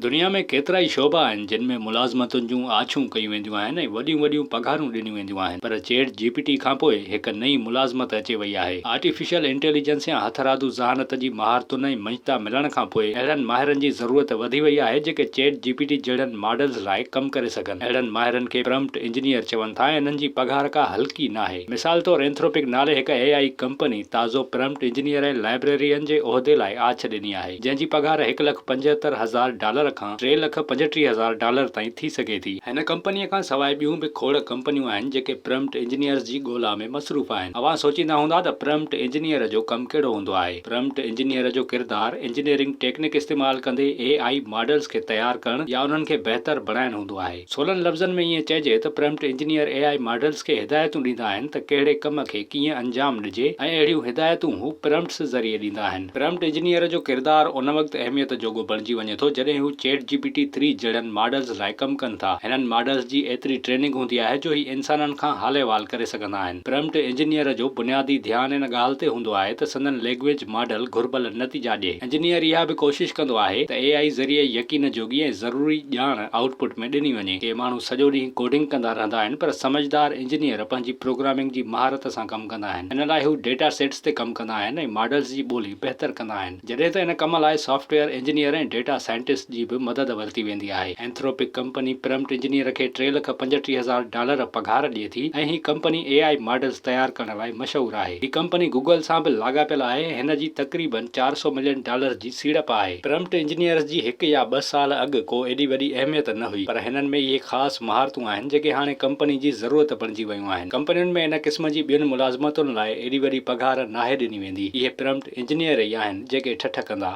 دنيا ۾ ڪيترائي شعبا آهن جن ۾ ملازمتن جون آڇون ڪيون وينديون آهن ۽ وڏيون وڏيون پگهارون ڏنيون وينديون آهن پر چيٽ جي پي ٽي کانپوء هڪ نئين ملازمت اچي وئي آهي. آرٽيفيشل انٽيليجنس يا هٿرادو ذهانت جي مهارتن ۽ مڃتا ملڻ کانپوء اهڙن ماهرن جي ضرورت وڌي وئي آهي جيڪي چيٽ جي پي ٽي جهڙن ماڊلز لاء ڪم ڪري سگهن. اهڙن ماهرن کي پرمپٽ انجنيئر چون ٿا ۽ انهن جي پگهار ڪا هلڪي ناهي. مثال طور اينٿروپڪ نالي هڪ اي آء ڪمپني تازو پرمپٽ انجنيئر ۽ لائبريرين جي عهدي لاء آڇ ڏني آهي. جنهن جي پگهار 1,75,000 ڊالر کان 3,35,000 ڊالر تائين ٿي سگهي ٿي. هن ڪمپنيء کان سواء ٻيون به کوڙ ڪمپنيون آهن جيڪي پرمپٽ انجنيئرز جي ڳولا ۾ مصروف آهن. اوهان سوچيندا هوندا ته پرمپٽ انجنيئر جو ڪم ڪهڙو هوندو آهي؟ پرمپٽ انجنيئر جو ڪردار انجنيئرنگ ٽيڪنڪ استعمال ڪندي اي I models کي تيار ڪرڻ يا انهن کي بهتر بڻائڻ هوندو آهي. سولن لفظن ۾ ائين چئجي ته پرمپٽ انجنيئر اي I models کي هدايتون ڏيندا آهن ته ڪهڙي ڪم کي ڪيئن انجام ڏجي ۽ اهڙيون هدايتون هو پرمپٽس ذريعي ڏيندا آهن. پرمپٽ انجنيئر جو ڪردار ان وقت اهميت جوڳو بڻجي وڃي ٿو جڏهن هو چيٽ جي پي ٽي ٿري جهڙن ماڊلز لاء ڪم ڪن ٿا. هنن ماڊلز جي ايتري ٽريننگ هوندي آهي جو هي انسانن کان حال احوال ڪري سگهندا آهن. پرمپٽ انجنيئر جو بنيادي ڌيان ان ڳالهه تي هوندو آهي ته سندن لينگويج ماڊل گهربل نتيجا ڏئي. انجنيئر اها به ڪوشش ڪندو آهي ته اي آء ذريعي يقين جوڳي ۽ ضروري ڄاڻ آئوٽ پٽ ۾ ڏني وڃي. ڪي ماڻهو سڄو ڏينهن ڪوڊنگ ڪندا رهندا آهن پر سمجهدار انجنيئر پنهنجي پروگرامنگ جي مهارت سان ڪم ڪندا آهن. ان لاء هو ڊيٽا سيٽس تي ڪم ڪندا آهن ۽ ماڊلز جي ٻولي بهتر ڪندا آهن. جڏهن ته ان ڪم لاء software engineer ۽ data scientist جي به مدد ورتي ويندي آهي. اينٿروپڪ ڪمپني پرمپٽ انجنيئر کي 3,35,000 ڊالر پگهار ڏئي ٿي ۽ هي ڪمپني اي I models تيار ڪرڻ لاء مشهور آهي. هي ڪمپني گوگل سان به لاڳاپيل آهي ۽ هن جي تقريبن 400 ملين ڊالرز جي سيڙپ آهي. پرمپٽ انجنيئرز جي هڪ يا ٻه سال اڳ ڪو ايڏي وڏي اهميت نه هئي پر هنن ۾ اهي خاص مهارتون آهن جيڪي هاڻي ڪمپني جي ضرورت بڻجي ويون آهن. ڪمپنين ۾ ان قسم جي ٻين ملازمتن لاء ايڏي وڏي پگهار ناهي ڏني ويندي. اهي پرمپٽ انجنيئر ئي آهن جيڪي ٺٺ ڪندا.